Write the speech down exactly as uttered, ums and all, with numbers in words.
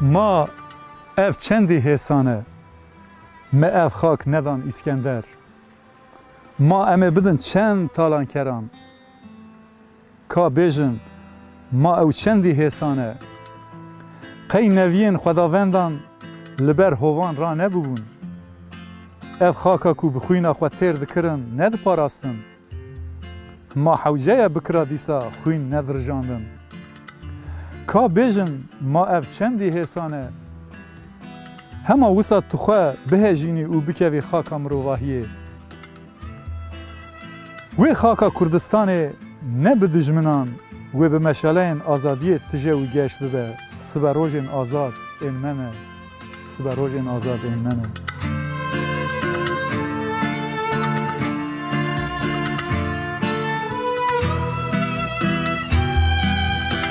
Ma ev çendî hêsan e, me ev xak nedan Îskender. Ma em ê bidin çend talankeran. Ka bêjin, ma ew çendî hêsan e. Qey neviyên xwedavendan li ber hovan ranebûbûn. Ev xaka ku bi xwîna xwe têr dikirin, nediparastin. Ma hewce ye bikira dîsa xwîn nedirijandin. Ka bêjin, ma ev çendî hêsan e. Hema wisa tu xwe bihejînî û bikevî xaka mirovahiyê. Wê xaka Kurdistanê ne bi dijminan, wê bi meşaleyên azadiyê tije û geş bibe. Siberojên azad ên me ne. Siberojên azad ên me ne.